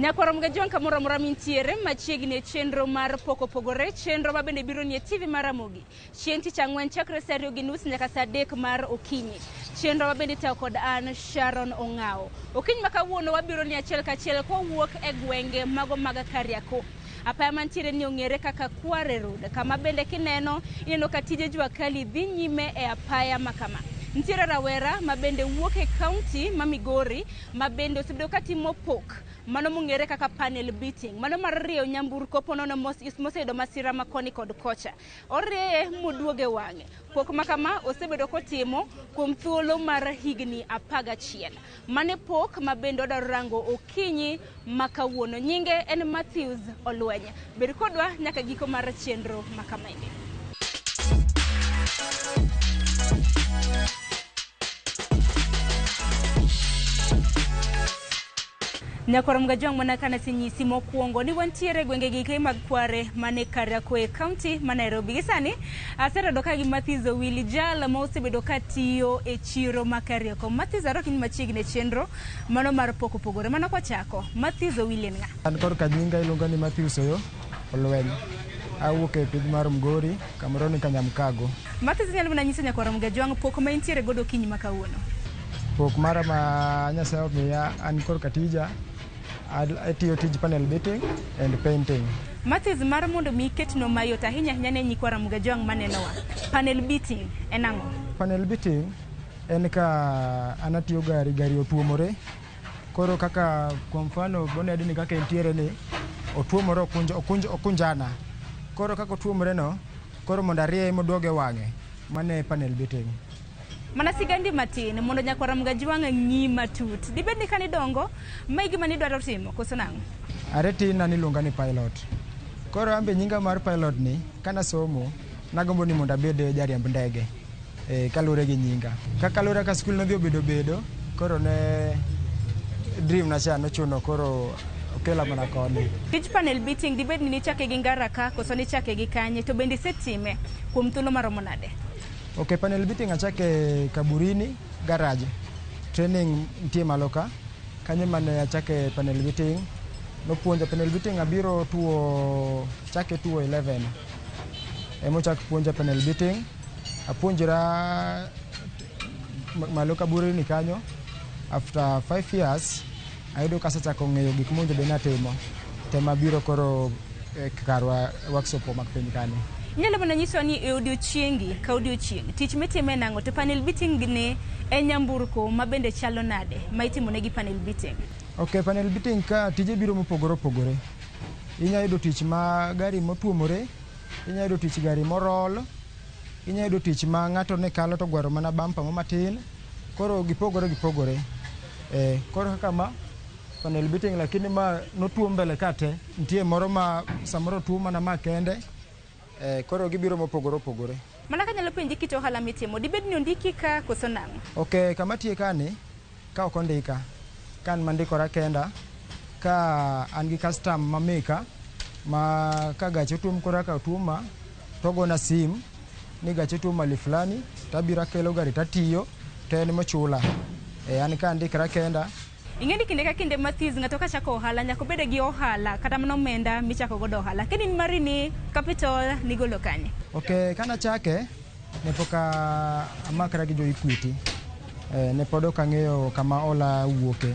Nyakwar Mgajwang' kamoro amora mintiere machiegni e chenro mar pok opogore, chenro ma bende biro nie TV mar Ramogi chieng' tich ang'wen chakre saa 2:30 nyaka saa 3 mar okinyi. Chenro ma bende itayo kod an Sharon Ong'awo. Okinyi ma kawuono wabiro ni achiel kachiel kowuok e gwenge mago mag Kariakoo. Apaya mantiere ni ong'ere kaka Kware Road, kama bende kineno ineno ka tije jua kali dhi nyime e apaya ma kama. Nitiere rawera ma bende wuok e kaunti ma Migori ma bende osebedo ka timo pok mano mong'ere kaka panel beating, mano mar rieyo nyamburko ponono moseyudo masira ma koni kod kocha. Orieye moduoge wang'e. Pok ma kama osebedo kotimo kuom thuolo mar higni 11. Mane pok ma bende odwaro rango okinyi ma kawuono. Nyinge en Matthews Olweny. Bed kodwa nyaka giko mar chenro ma kamaendi. Nyakwar Mgajwang' mana ka nasenyisi mokwongo ni wantiere e gwenge gike mag Kware mane Kariakoo e kaunti ma Nairobi. Gi sani aserado ka gi Matthews Owili, jal ma osebedo ka tiyo e chiro ma Kariakoo. Matthews, arwaki ni machiegni e chenro mano mar pok opogore. Mano kwachako, Matthews Owili en ng'a? An korka nyinga iluonga ni Matthews Oyo Olweny. Awuok e piny mar Mgori, kamoro ni Kanyamkago. Matthews, inyalo mana nyiso nyakwar Mgajwang' pok ma intiere godo okinyi ma kawuono? Pok mara ma Nyasaye omiya an korka tija, atiyo tij panel beating and painting. Matthews, mar mondo mi iketno mayot ahinya ahinya ne nyikwa Ramogi Ajwang' manenowa, panel beating en ang'o? Panel beating en ka an atiyo gari, gari otuomore. Koro kaka kwa mfano boned ni kaka entiere ni otuomore okunjana. Koro kaka otuomore no, koro mondo arieye moduoge wang'e, mano e panel beating. Mana sigandi matin mondo nyakwar Ramogi Ajwang' ng'i matut. Dibed ni kane idongo, ma e gima nidwaro timo koso nang'o? Are tinna niluonga ni pilot. Koro an be nyinga mar pilot ni, kanasomo, nagombo ni mondo abed jariemb ndege. Kaluwore gi nyinga. Kaka luwore ka skul nodhi obedo bedo, koro ne dream na cha nochuno koro okela mana koni. Tij panel beating dibed ni nichake gi ngara ka koso nichake gi kanye to bende isetime kuom thuolo maromo nade? Ok, panel beating achake Kaburini garage. Training nitie malo ka. Kanyo mane achake panel beating. Nopuonja panel beating abiro tuo chake tuo 11. Emochak puonja panel beating. Apuonjora malo Kaburini kanyo. After 5 years ayudo kasechako ng'eyo gik mowinjo bed ni atimo. Tema biro koro karwa workshop mag piny kani. Inyalo mana nyisowa ni e odiochiengi ka odiochieng' tich mitimo en ang'o to panel beating ni en nyamburko ma bende chalo nade ma itimo negi panel beating? Ok, panel beating ka tije biro mopogore opogore. Inyalo yudo tich ma gari motuomore, inyalo yudo tich gari morol, inyalo yudo tich ma ng'ato ne kalo to gwaro mana bumper mo matin. Koro gipogore gipogore. Koro kaka ma panel beating lakini ma notuom mbele ka te. Nitie moro ma samoro otuom mana ma kende. Koro gibiro mopogore opogore. Mana kanyalo penji kit ohala mitimo, dibed ni ondiki ka koso nang'o? Ok, kama tiye ka ni, ka ok ondika. Ka an mandikora kenda, ka an gi custom ma meka, ma ka gache otuom kora ka otuom ma, to ogona sim ni gache otuom mali fulani, to abiro akelo gari tatiyo, to en mochula. An ka andikra kenda. Ing'e ni kinde ka kinde Matthews ng'ato ka chako ohala nyaka obed gi ohala kata mana omenda michako godo ohala. Kendo in mari ni capital nigolo kanye? Ok, kana chake ne pok amakra gi jo Equity. Ne pod ok ang'eyo kama hola wuoke.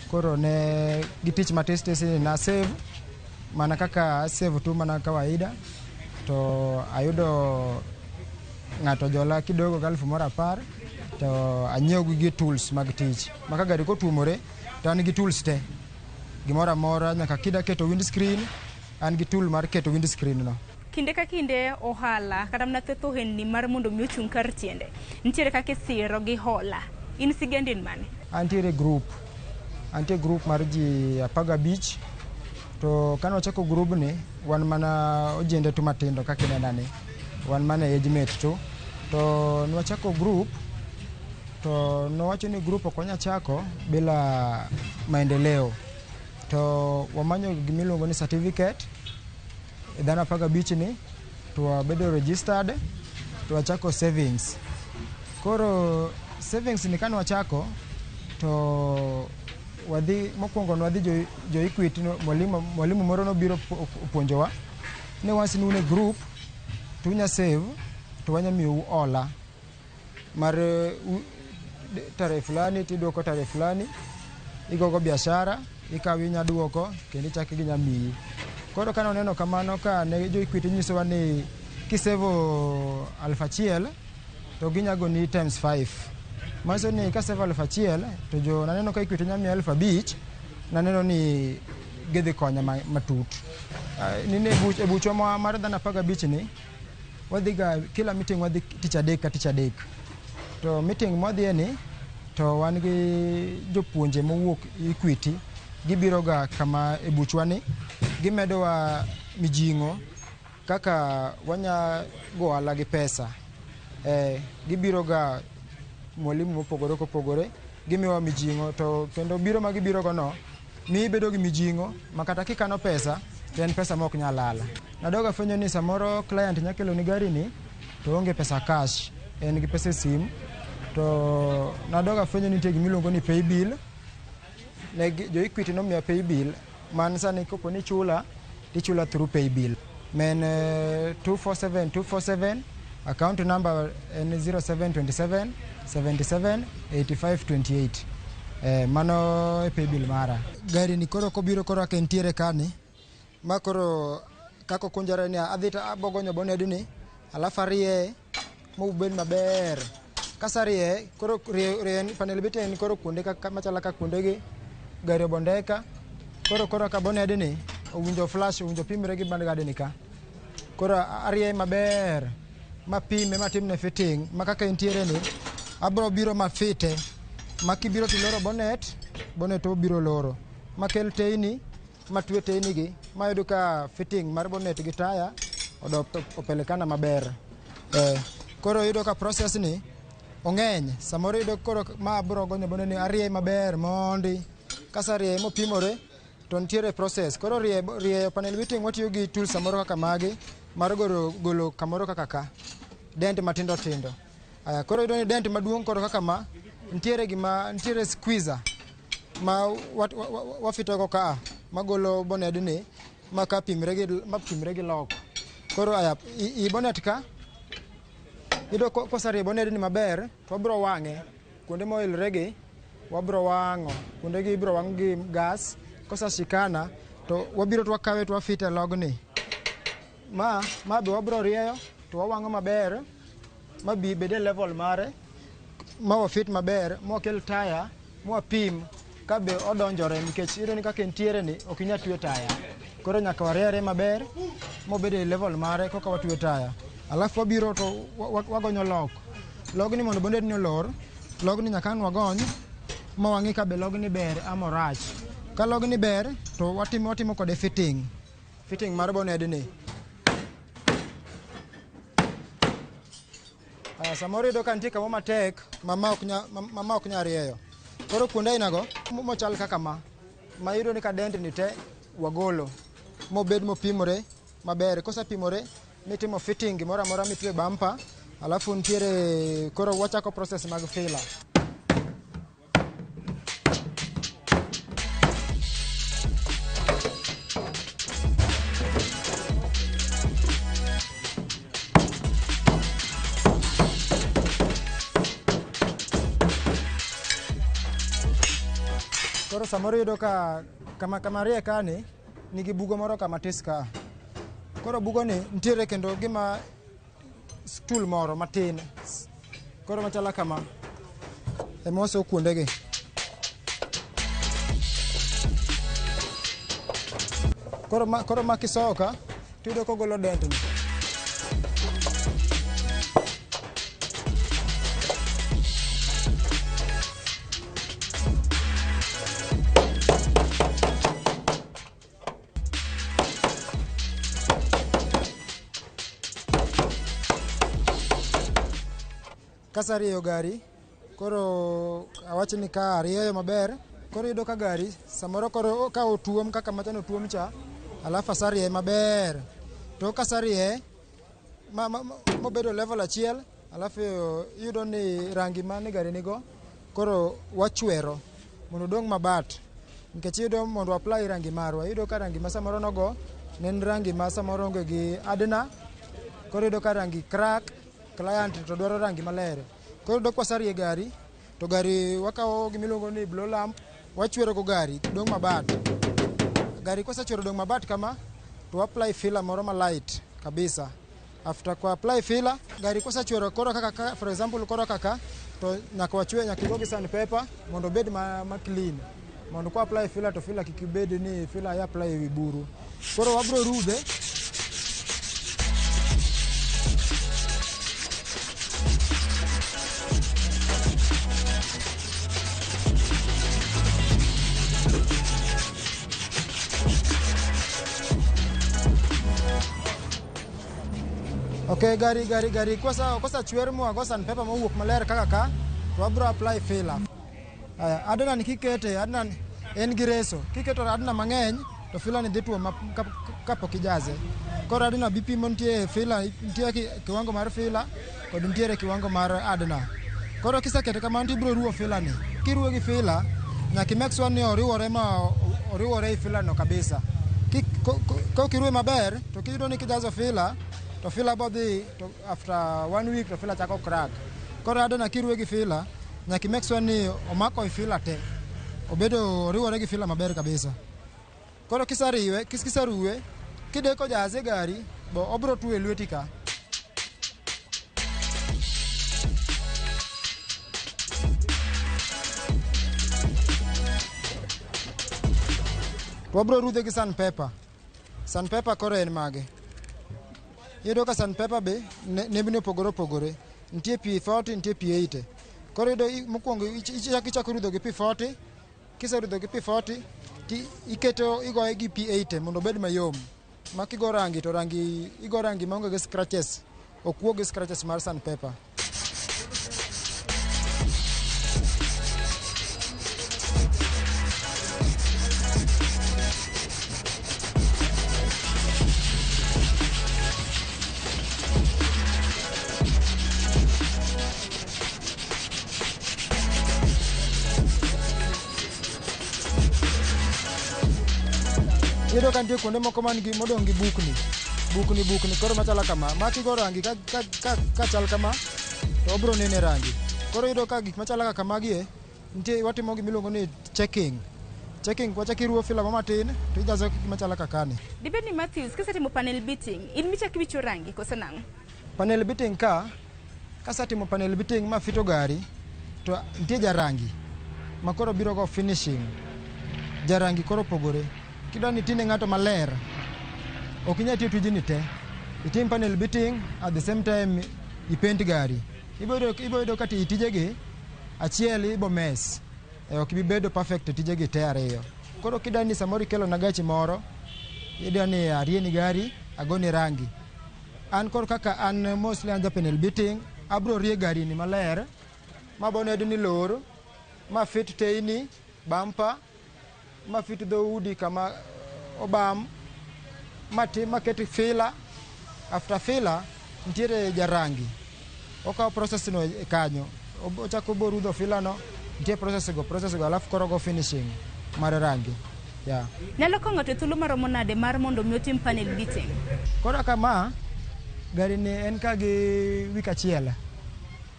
Koro ne gi tich matis tis ni na save mana kaka save tu mana kawaida to ayudo ng'ato jola kidogo gi 10,000 to anyiewo gi tools mag tich. Ma ka gari kotuomore to an gi tools te. Gimoro amora nyaka kida keto windscreen, an gi tool mar keto windscreen no. Kinde ka kinde ohala kata mana thoth ohelni mar mondo mi ochung' kar tiende nitiere kaka isiro gi hola. In sigandi en mane? Antiere group. Antie group mar ji 15. To kane wachako group ni, wan mana ojende tu matindo kaka inena ni. Wan mana age mate tu. To nwachako group, to nowacho ni group ok wanyal chako bila maendeleo. To wamanyo gimiluongo ni certificate e dhano 15 ni, to wabedo registered, to wachako savings. Koro savings ni kane wachako, to Wadhi mokwongo nwadhi jo Equity, mwalimu moro nobiro opuonjowa ni once ni un e group to unya save to wanya miyou hola mar tarehe fulani tiduoko tarehe fulani, igogo biashara ikawo inya duoko kendo ichako ginya miyi. Koro kane oneno kamano ka ne jo Equity nyisowa ni kisevo 1000 to ginya goni times 5. Manyiso ni kasevo 1000 to jo naneno ka Equity nya miya 5000, naneno ni gidhi konya matut. Nini e buchwa mar dhano 15 ni wadhiga kila meeting, wadhi tich adek ka tich adek. To meeting mwadhiye ni to wan gi jopuonje mowuok Equity, gibiro ga kama e buchwa ni gimedowa mijing'o kaka wanya go ohala gi pesa. Gibiro ga mwalimu mopogore kopogore, gimiyowa mijing'o, to kendo biro ma gibiro go no miyi ibedo gi mijing'o ma kata kikano pesa to en pesa ma ok nyal lal. Nadogo afwenyo ni samoro client nya kelo ni gari ni to oonge pesa cash, en gi pesa e sim, to nadogo afwenyo ni nitie gimiluongo ni pay bill. Ne jo Equity nomiya pay bill man sani kopo ni chula tichula through pay bill men 247 247, account number en 0727 77 85 28. Mano e pay bill mara. Gari ni koro kobiro koro kaka entiere kani ma koro kaka okunjore ni adhi to abogonyo boned ni alafu arieye mobed maber. Kasarieye koro rie panel beating en koro kuonde kaka machalo kaka kuonde gi gari obondeka koro ka boned ni owinjo flash, owinjo pimre gi band gadi ni ka. Koro arieye maber mapime matimne fitting ma kaka entiere ni abro biro mafite ma kibiro tiloro bonnet, bonnet obiro loro makel teyni matwe teyni gi mayudo ka fitting mar bonnet gi taya odok opelekana maber. Koro iyudo ka process ni ong'eny, samoro iyudo koro ma abro gonyo bonnet ni arieye maber mondi, kasarieye mopimore to nitiere process. Koro rieyo panel beating watiyo gi tools samoro kaka magi mar golo kamoro kaka ka dent matindo tindo. Aya, koro iyudo ni dent maduong' koro kaka ma nitiere gima nitiere squeezer ma wafito go ka magolo bonnet ni ma ka pimre gi ma pimre gi lock. Koro aya i bonnet ka iyudo koserie bonnet ni maber to wabro wang'e kuonde moilre gi, wabro wang'o kuonde gi ibro wang' gi gas. Koseshikana to wabiro to wakawe to wafite e logni ma be wabro rieyo to wawang'o maber ma bi bed e level mare ma wafit maber mwakel taya mwapim ka be odonjore, nikech iyudo ni kaka entiere ni ok inyal twe taya. Koro nyaka wariere maber mobed e level mare koka watwe taya. Alafu wabiro to wagonyo lock. Logni mondo bonnet ni olor, logni nyaka ang' wagony ma wang'i ka be logni ber ama orach. Ka logni ber to watimo kode fitting. Fitting mar bonnet ni. Samoro iyudo ka nitie kamoro matek ma ma ok nya rieyo. Koro kuonde aina go mochal kaka ma iyudo ni ka dent ni te wagolo mobed mopimore maber. Kosepimore mitimo fitting gimoro amora mitwe bumper, alafu nitiere koro wachako process mag filler. Koro samoro iyudo ka kama rie kani nigi bugo moro kama tis ka. Koro bugo ni nitiere kendo gima stool moro matin. Koro machalo kama ema waso kuondegi. Koro ma kisoyo ka tiyudo kogolo dent ni. Kasarieyo gari, koro awach ni ka arieyo maber, koro iyudo ka gari samoro koro ka otuom kaka machano otuom cha, alafu asarieye maber. To kasarieye mobedo level achiel, alafu iyudo ni rangi mane gari nigo, koro wachwero mondo odong' mabat. Nikech iyudo mondo apply rangi marwa, iyudo ka rangi ma samoro nogo ne en rangi ma samoro onge gi adna. Koro iyudo ka rangi crack, client to dwaro rangi maler. Koro iyudo kwasarie gari, to gari wakawo gimiluongo ni blow lamp, wachwero go gari dong' mabat. Gari kosechwero dong' mabat kama, to apply filler moro ma light kabisa. After kwa apply filler, gari kosechwero koro kaka ka, for example koro kaka, to nyaka wachwe, nyaka igo gi sandpaper mondo obed ma clean. Mondo kwa apply filler to filler kik bed ni filler i apply ewi buru. Koro wabro rudhe. Ok, gari kosa chwer mwa go sandpaper mowuok maler kaka ka, to wabro apply filler. Aya, adna ni kikete, adna ni en gi reso. Kiketo adna mang'eny, to filler ni dhi tuo kapok ijaze. Koro adna bipimo nitie filler, nitie kiwango mar filler, kod nitiere kiwango mar adna. Koro kisekete kamano to ibiro ruwo filler ni. Kiruwo gi filler, nyaka i make sure ni oriwore ma oriwore e filler no kabisa. Ka ok iruwe maber, to kiyudo ni kijazo filler, to filler bodhi to after one week to filler chako crack. Koro adna kiruwe gi filler, nyaka i make sure ni omako e filler te. Obedo oriwore gi filler maber kabisa. Koro kisariwe, kisaruwe, kideko jaze gari, bo obro tuo e lweti ka. To wabro rudhe gi sandpaper. Sandpaper koro en mage? Iyudo ka sandpaper be nembni opogore opogore. Nitie P40, nitie P80. Koro iyudo mokwongo ichako rudho gi P40, kiserudho gi P40 ti iketo igoye gi P80 mondo obed mayom. Ma kigo rangi to rangi igo rangi maonge gi scratches, ok wuog gi scratches mar sandpaper. Iyudo ka nitie kuonde moko man gi modong' gi bukni. Bukni bukni koro machalo kama. Ma kigo rangi ka chal kama to obro nene rangi. Koro iyudo ka gik machalo kaka magi e, nitie watimo gimiluongo ni checking. Checking wachako iruwo filler mo matin to ijazo gik machalo kaka ni. Dibed ni Matthews, kisetimo panel beating, in michako iwicho rangi koso nang'o? Panel beating ka, kasetimo panel beating ma fito gari, to nitie jarangi ma koro biro go finishing. Jarangi koro opogore. Kidwa ni itine ng'ato maler, ok inyal tiyo tijni te. Itim panel beating at the same time ipaint gari. Ibo yudo ka tijegi achiel ibo mess. Ok ibi bedo perfect e tijegi te ariyo. Koro kidwa ni samoro ikelo na gachi moro, idwa ni arieni gari, agoni rangi. An koro kaka an mostly an ja panel beating, abro rie gari ni maler, ma boned ni lor, ma fit teyni, bumper, ma fit dhoudi kama obam, ma tim maket filler. After filler, nitiere jarangi. Okawo process no e kanyo. Ochako borudho filler no, nitie process go, alafu koro go finishing mar rangi. Yeah. Nyalo kawo ng'ato thuolo maromo nade mar mondo mi otim panel beating? Koro kama, gari ni en ka gi wik achiel.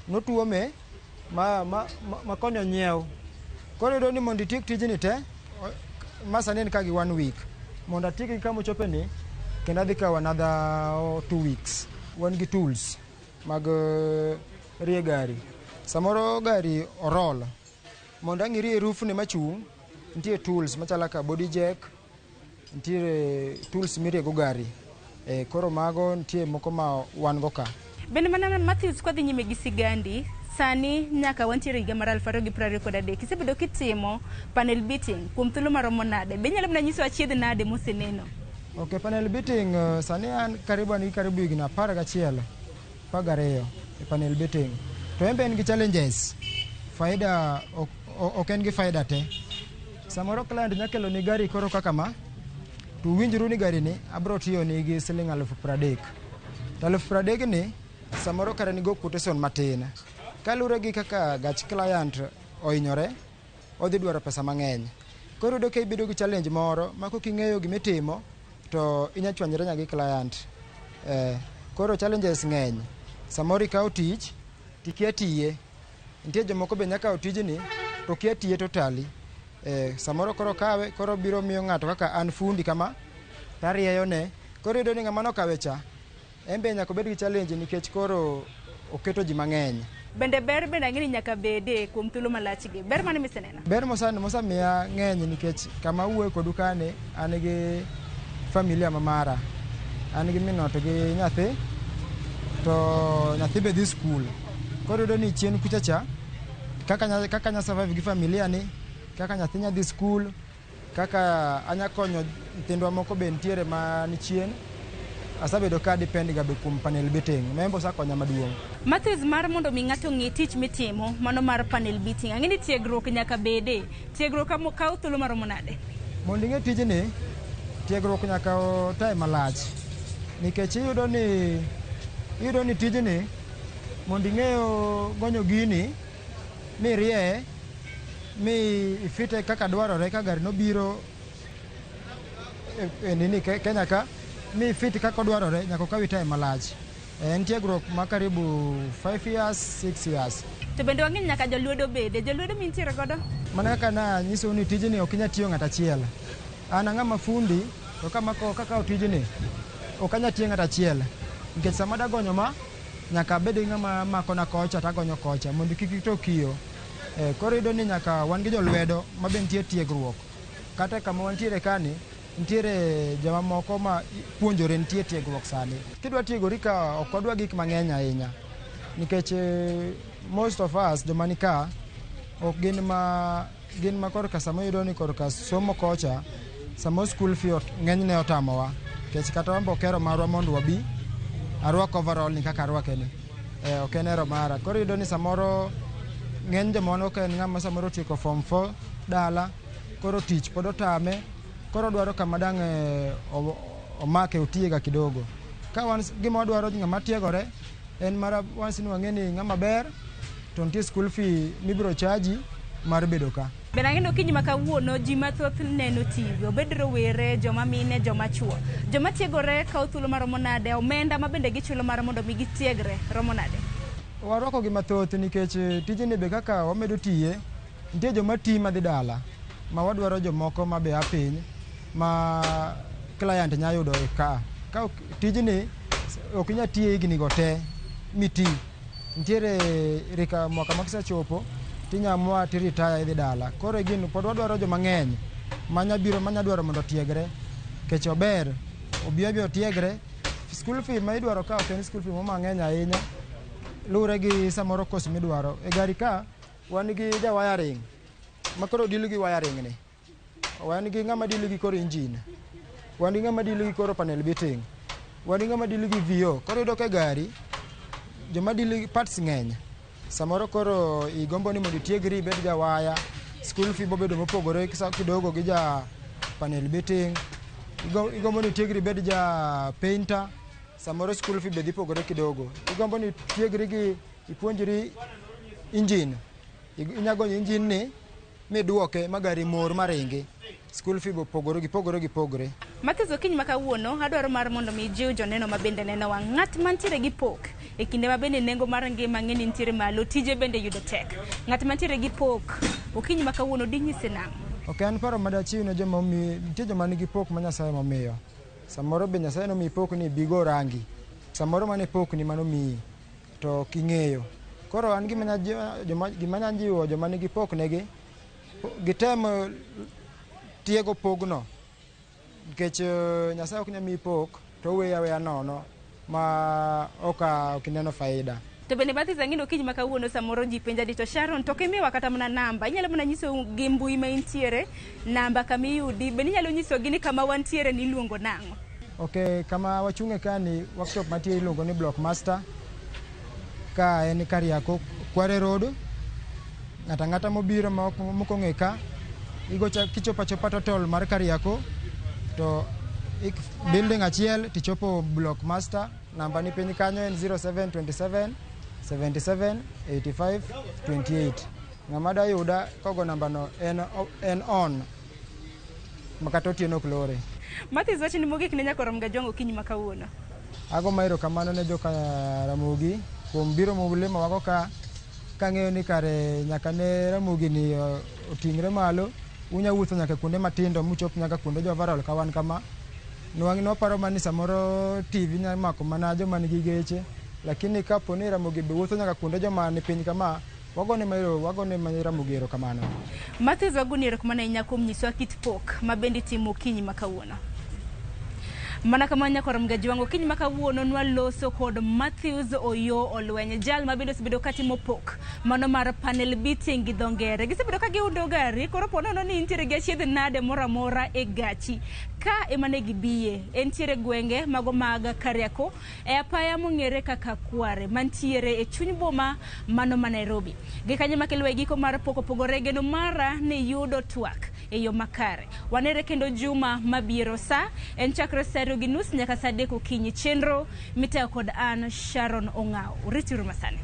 Notuome ma koni onyiew. Koro iyudo ni mondo itiek tijni te, ma sani en ka gi one week. Mondo atiek gi kama ochope ni, kendo adhi kawo another 2 weeks. Wan gi tools mag rie gari. Samoro gari orol. Mondo ang' irie roof ne machung', nitie tools machalo kaka body jack, nitiere tools miriego gari. Koro mago nitie moko ma wan go ka. Bende mana Matthews, kwadhi nyime gi sigandi, sani nyaka wantiere higa mar 2023. Isebedo kitimo panel beating kuom thuolo maromo nade? Be inyalo mana nyisowa achiedh nade moseneno? Ok, panel beating sani an karibu an gi karibu higni 11, 12 e panel beating. To en be en gi challenges. Faida ok en gi faida te. Samoro client nya kelo ni gari koro kaka ma, to uwinjru ni gari ni abro tiyo ni gi siling 30,000. To 30,000 ni samoro kare nigo quotation matin. Kaluwore gi kaka gach client ohinyore, odhi dwaro pesa mang'eny. Koro iyudo ka ibedo gi challenge moro ma kok ing'eyo gimitimo to inya chwanyri nyaka gi client. Koro challenges ng'eny. Samoro ikawo tich tikia tiye. Nitie jomoko be nya kawo tijni to kia tiye totally. Samoro koro kawe koro biro miyo ng'ato kaka an fundi kama tarieyo ne. Koro iyudo ni ng'ama nokawe cha en be nyaka obed gi challenge nikech koro oketo ji mang'eny. Bende ber bende ang'e ni nyaka bede kuom thuolo malach gi. Ber mane miseneno? Ber mosemiya ng'eny nikech kama awuoyo kodu kani an gi familia ma mara. An gi min ot gi nyathi to nyathi be dhi skul. Koro iyudo ni chien kucha cha kaka anya survive gi familia ni, kaka nyathi nya dhi skul, kaka anya konyo nyithindwa moko be nitiere ma ni chien. Asebedo ka depend ga be kuom panel beating. Ma en be osekonya maduong'. Matthews, mar mondo mi ng'ato ng'e tich mitimo mano mar panel beating, ang'e ni tiegruok nyaka bede. Tiegruok kawo thuolo maromo nade? Mondo ing'e tijni, tiegruok nyaka time malach. Nikech iyudo ni tijni mondo ing'eyo gonyo gini mirieye mi ifite kaka dwarore ka gari nobiro e nini Kenya ka mi fit kaka dwarore nyaka okawi time malach. En tiegruok ma karibu 5 years, 6 years. To bende wang'e ni nyaka jolwedo bede. Jolwedo mintiere godo? Mana kaka nanyisou ni tijni ok inyal tiyo ng'at achiel. An ang'ama fundi to kamako kakawo tijni ok anyal tiyo ng'at achiel nikech sama dagonyo ma nyaka abed gi ng'ama makona kocha tagonyo kocha mondo kik ito kiyo. Koro iyudo ni nyaka wan gi jolwedo ma be nitie tiegruok. Kata kama wantiere kani nitiere joma moko ma puonjore nitie tiegruok sani. Kidwa tiegori ka ok wadwa gik mang'eny ahinya nikech most of us joma ni ka ok gin ma gin ma korka sama iyudo ni korka somo kocha samo school fee ng'enyne otamowa nikech kata wan be ok hero marwa mondo wabi arwak overall ni kaka arwake ni ok en hero mara. Koro iyudo ni samoro ng'eny joma wan ok en ng'ama samoro otieko form 4 dala koro tich pod otame koro odwaro kama dang' omake otiega kidogo. Ka wan gima wadwaro ng'ama tiegore en mara once ni wang'e ni ng'ama ber to nitie school fee mibiro chaji mar bedo ka. Bende ang'e ni okinyi ma kawuono ji mathoth neno TV, obed rowere, joma mine, joma chuo. Joma tiegore kawo thuolo maromo nade, omenda ma bende gichulo mar mondo mi gitiegre romo nade? Warwako gi mathoth nikech tijni be kaka wamedo tiye, nitie joma ti madhi dala ma wadwaro jomoko ma be a piny ma client nya yudo ka. Ka tijni ok inyal tiye higni go te miti. Nitiere rika mwaka ma kisechopo tinya amua ti retire idhi dala. Koro gin pod wadwaro joma ng'eny manya biro manya dwaro mondo otiegre nikech ober obi abiya otiegre. School fee ma idwaro ka ok en school fee moro mang'eny ahinya luwre gi samoro course midwaro. E gari ka wan gi ja wiring ma koro deal gi wiring ni. Wan gi ng'ama deal gi koro engine. Wan gi ng'ama deal gi koro panel beating. Wan gi ng'ama deal gi VO. Koro iyudo ka e gari joma deal gi parts ng'eny. Samoro koro igombo ni mondo itiegri ibed ja waya, school fee bobedo mopogore kidogo gi ja panel beating. Igombo ni itiegri ibed ja painter, samoro school fee be dhi pogore kidogo. Igombo ni itiegri gi ipuonjri engine, inya gonyo engine ni miduoke ma gari mor maringi. School fee be opogore gipogore gipogore. Matthews, okinyi ma kawuono adwaro mar mondo mi ijiw joneno ma bende nenowa ng'at mantiere gi pok e kinde ma bende nengo mar ngima ng'e ni nitiere malo tije bende yudo tek ng'at mantiere gi pok okinyi ma kawuono dinyise nang'o? Ok en paro madachiw ne joma omi, nitie joma nigi pok ma Nyasaye momiyo. Samoro be Nyasaye nomiyi pok ni bi go rangi. Samoro mano e pokni manomiyi to ok ing'eyo. Koro an gima anya jiwo joma nigi pok negi, gitem tiego pogno. Nikech Nyasaye ok nyal miyi pok to oweyi aweya nono ma ok ineno faida. To bende Matthews ang'e ni okinyi ma kawuono samoro ji penja ni to Sharon to ok imiwa kata mana namba inyalo mana nyiso gi mbui ma intiere namba kama iyudi bende inyalo nyisogi ni kama wantiere ni iluongo nang'o? Ok, kama wachung'e ka ni workshop mantie iluongo ni Block Master. Ka en Kariako Kware Road. Ng'ato ang'ata mobiro ma ok ong'e ka, igocha kichopo achopa total mar Kariako to building achiel tichopo Block Master, namba ni piny kanyo en 0727 77 85 28. Ng'ama da yuda kogo namba no en on. Makata otieno ok lore. Matthews, wachni mogik ne nyakoro Mgajwang' okinyi ma kawuono. Ago ma erokamano ne joka Ramogi kuom biro mulimowago ka kang'eyo ni kare nyaka ne Ramogi ni oting're malo unya wuotho nyaka kuonde matindo muchop nyaka kuonde jo overall ka wan kama. Nwaparo mana ni samoro TV nya mako mana joma nigi geche, lakini kapo ni Ramogi be wuotho nyaka kuonde joma ni piny kama, wagone Ramogi erokamano. Matthews, wagoni erokamano ahinya kuom nyisowa kit pok ma bende itimo okinyi ma kawuono. Mana kamano nyakoro Mgajwang' okinyi ma kawuono nwaloso kod Matthews Oyo Olweny, jal ma bende osebedo katimo pok mano mar panel beating gi dho ngere. Gisebedo ka giundo gari, koro po nono ni intiere gi achiedh nade moro amora e gachi. Ka ema ne gibiye, entiere gwenge mago mag Kariakoo e apaya mong'ere kaka Kware mantiere e chuny boma mano ma Nairobi. Gi kanyo makelo e giko mar pok opogore, geno mara ni yudo twak e yo makare. Wanere kendo juma mabiro sa en chakre saa 2:30 nyaka saa 3 okinyi. Chenro mitayo kod an Sharon Ong'aw. Rituru masani.